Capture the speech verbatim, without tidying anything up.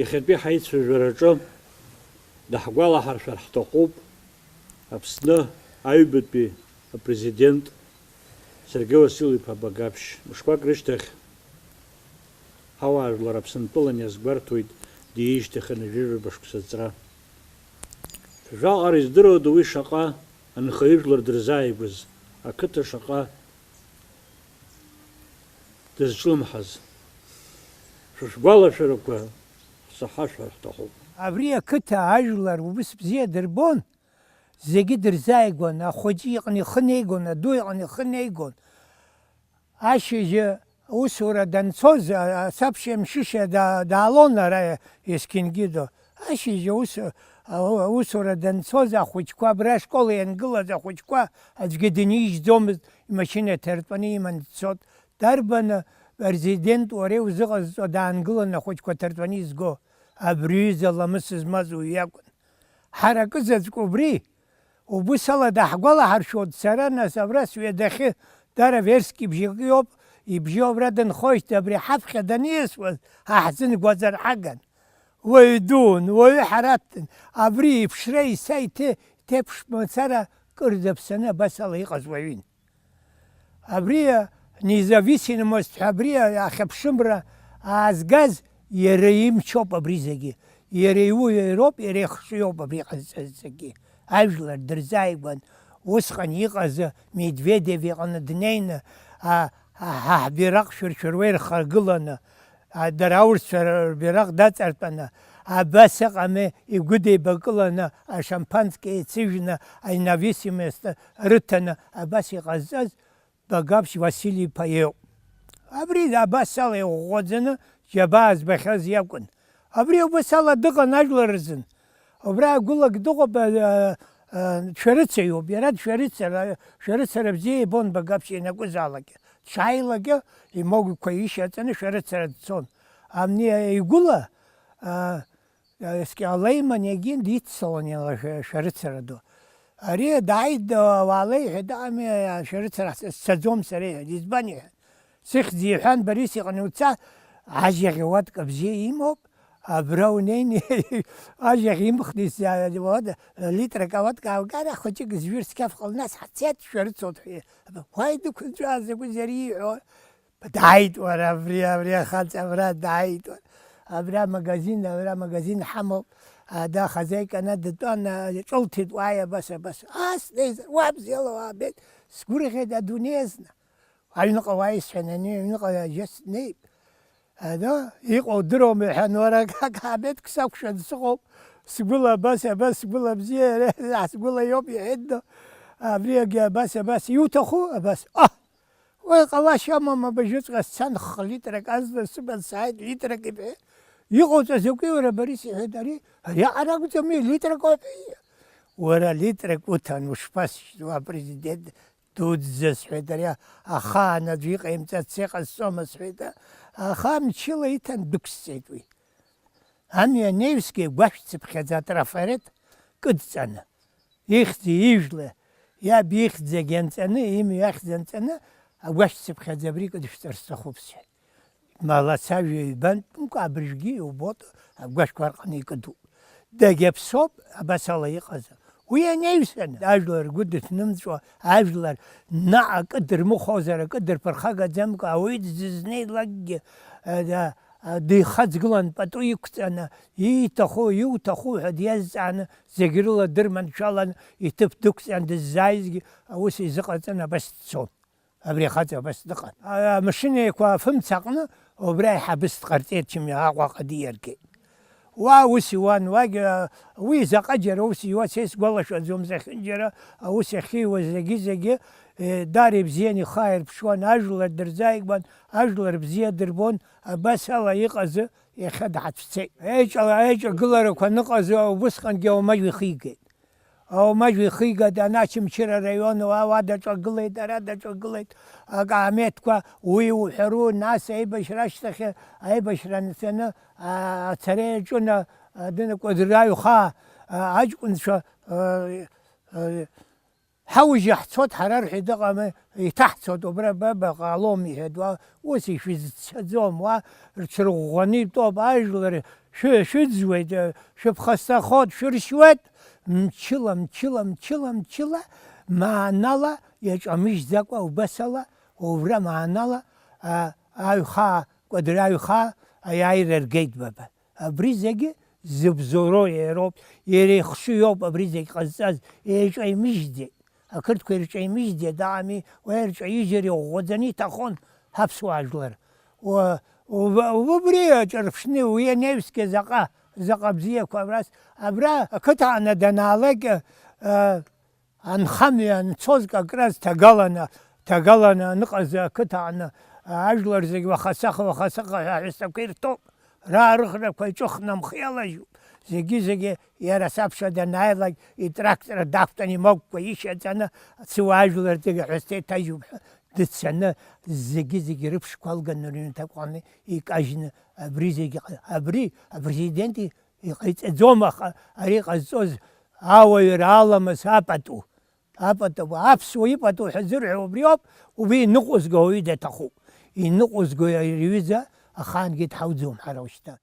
Иахьатәи ҳаицәажәараҿы даҳгәалаҳаршәар ҳҭахуп Аԥсны аҩбатәи апрезидент Сергеи Васил-иԥа Багаԥшь. Мышқәак рышьҭахь ҳауаажәлар Аԥсынтәылан иазгәарҭоит диижьҭеи хынҩажәижәаба шықәса ҵра. Шәаҟара издыруада уи шаҟа анхаҩыжәлар дырзааигәаз, ақыҭа шаҟа дызҿлымҳаз? Шәа шәгәалашәарақәа ҳзаҳашәҳәар ҳҭахуп. Абри ақыҭа ажәлар убыс бзиа дырбон, зегьы дырзааигәан, ахәыҷы иҟны ихы неигон, аду иҟны ихы неигон. Ашьыжьы аусура данцоз, а, асабшьамшьышьа да-, даалон ара есқьынгьы ду. Ашьыжьы аус-, а, аусура данцоз ахәыҷқәа, абра ашкол иангылаз ахәыҷқәа аӡәгьы дынижьӡомызт, имашьына ҭартәаны иман дцот. Дарбаны, президент, уара иузыҟазҵо даангыланы ахәыҷқәа ҭартәаны изго? Абри ҩыза ламыс змаз уаҩ иакәын. Ҳара акызаҵәык убри, убыс ала даҳгәалаҳаршәоит, сара нас абра сҩадахьы, дара Верски бжьакы иоуп, ибжьоу абра дынхоижьҭеи абри ҳаԥхьа даниасуаз, ҳа ҳзын гәазар ҳаган. Уаҩ дуун, уаҩы ҳараҭын, абри иԥшра иса иҭе-, иҭеԥш мацара кыр даԥсаны абас ала иҟаз уаҩын. Абри независимость ҳәа абри ахьыԥшымра аазгаз иара имчоуп абри зегьы. Иара иуаҩроуп, иара ихшыҩоуп абри иҟазҵаз зегьы. Ажәлар дырзааигәан, усҟан иҟаз Медведев иҟны днеины, а, ҳа ҳбираҟ шәыршәыруа ирхагыланы, а, дара аурысцәа рбираҟ даҵартәаны, абас ыҟами, игәыдеибакыланы, ашампанское еицыжәны, аинависимость рыҭаны, абас иҟазҵаз Багаԥшь Васили-иԥа иоуп. Абри абас ала иӷәӷәаӡаны џьабаа збахьаз иакәын. Абри убас ала дыҟан ажәлар рзын. Убра агәылак дыҟоуп, а, а, шәарыцаҩуп, иара дшәарыцара, шәарыцара бзиа ибон Багаԥшь ианакәызаалакгьы. Дшааилакгьы имогәқәа ишьаҵаны шәарыцара дцон. Амни игәыла, а, Скьалеиман иагьын диццалон иара шәа-, шәарыцара ду. Ари дааит, уаала иҳәеит, ами, шәарыцара сцаӡом сара, иҳәеит. Избан, иҳәеит. Сыхьӡ иҳәан, Борис иҟны уца, ажьаӷь ауатка бзиа имоуп, абра унеины, ажьаӷь имхны исза-, уада, литрак ауатка ааугар, ахәыҷык зҩыр сқьаф ҟалнас ҳцеит, шәарыцоит ҳәа. Уаи дықәынҵәаа закәыз ари ииҳәо? Дааит, уара, абри, абри ахаҵа, абра дааит, уара. Абра магазин, абра магазин ҳамоуп. А, да, хозяйка ана дтәан, а, ҿылҭит, уааи, абас, абас. Ас, неизар, уа, бзиала уаабеит. Сгәырӷьеит адунеи азна. Аҩныҟа уааи сҳәан, ани аҩныҟа џьа снеит. А, да, иҟоу дыруам, иҳәан, уара, ак, ак, абеҭк сақәшәан сыҟоуп. Сгәыла абас, абас, сгәыла бзиа, иара сгәыла иоуп, иҳәеит, да. Абри агьы абас, абас, иуҭаху? Абас. А! Уи ҟалашьа амам, абыжьыҵәҟьа сцан, хы литрак азна сыман сааит, литрак ибҳәеит. Иҟауҵаз закәи, уара, Борис, иҳәеит, ари, ари аҟара акәӡами, литрак ауп, иҳәеит. Уара, литрак уҭан, ушԥасшьыз, уа, президент дуӡӡа, сҳәеит, ари ахаан аӡәы иҟаимҵац иҟасҵома, сҳәеит, аха мчыла иҭан дықәсҵеит уи. Амҩа анеиҩсгьы гәашәцыԥхьаӡа атрафарет кыдҵаны, ихьӡи ижәлеи, иаб ихьӡ зегь анҵаны, имҩа ахьӡ анҵаны, агәашәцыԥхьаӡа абри кыдышәҵар сҭахуп, сҳәеит. Малацәажәаҩ ибантәымкәа абыржәгьы иубоит, агәашәқәа арҟаны икыдуп. Дагьаԥсоуп, абас ала иҟаз. Уи анаҩсан, ажәлар ргәы дыҭнымҵәо, ажәлар наҟ акы дырмыхәозар, акы дырԥырхагаӡамкәа, ауаҩы дзызнеилакгьы, а, да, а, дихаҵгылан пату иқәҵаны, ииҭаху, иуҭаху ҳәа диазҵааны, зегь рыла дырманшәалан, иҭыԥ дықәҵан дыззааизгьы аус изыҟаҵан, абас дцон. Абри ахаҵа абас дыҟан. А, амашьына еиқәа афымца аҟны убри аиҳабыс дҟарҵеит, Чымҩа Аҟәаҟа диаргеит. Уа ус иуан, уагь, а, уи заҟа џьара ус иуа, са исгәалашәаӡом, зехьынџьара аус иахьиуаз зегьы-зегьы, э, дара ибзиан ихы ааирԥшуан, ажәлар дырзааигәан, ажәлар бзиа дырбон, абас ала иҟазы иахьа дҳацәцеит. Еиҿа-, еиҿагыларақәа аныҟазы убысҟангьы аумажә ихигеит. Аумажә ихигеит, ана Очамчыра араион, уа, уа даҿагылеит, ара даҿагылеит, акаамеҭқәа, уи уҳәару, нас аибашьра ашьҭахь, аибашьра анцаны, а, ацара иаҿын, а, дына Кәыдры аҩхаа, а, аҷкәынцәа, а, а, ҳаужьы ҳцот, ҳара рҳәеит, ыҟами, иҭаҳцот, убра баба ҟалом, иҳәеит, уа, ус ишәызцаӡом, уа рҽырӷәӷәаны итәоуп, ажәлар шәы-, шәыӡуеит, шәыԥхасҭахоит, шәыршьуеит, мчыла, мчыла, мчыла, мчыла, маанала иаҿамыжьӡакәа убасала, убра маанала, а, аҩхаа, Кәыдры аҩхаа аиааира ргеит, баба. Абри зегьы зыбзоуроу иароуп, иара ихшыҩ иоуп абри зегь ҟазҵаз, еиҿаимыжьӡеит. Ақырҭқәа ирҿаимыжьӡеит, аами, уа ирҿаижьыр иӷәӷәаӡаны иҭахон ҳаԥсуаа жәлар. Уа-, уба-, убри аҿырԥшны, уи анаҩсгьы заҟа, заҟа бзиақәа абрас, абра ақыҭаҟны данаалак, а, анхамҩа анцоз Кавказ ҭагаланы, ҭагаланы аныҟаз ақыҭаҟны, а, ажәлар зегь уаха-саха, уаха-саха ҳәа аҳәсақәа ирҭоуп. Раарыхрақәа иҿыхны амхы иалажьуп. Зегьы-зегьы иара саԥхьа данааилак, итрактор дақәтәан, имагәқәа ишьаҵаны, ацуа ажәлар зегьы ҳәа сеиҭажьуп ҳәа дыццаны, зегьы-зегьы рыԥшқәа алганы рыҩнаҭақәҟны икажьны, абри зегьы, абри апрезидент иҟаиҵаӡом, аха ари ҟазҵоз ауаҩра аламыс апату, апату, аԥсуа ипату ҳәа зырҳәо убри ауп, убри иныҟәызго ауаҩы даҭахуп. Иныҟәызго ари аҩыза ахаангьы дҳауӡом ҳара ушьҭа.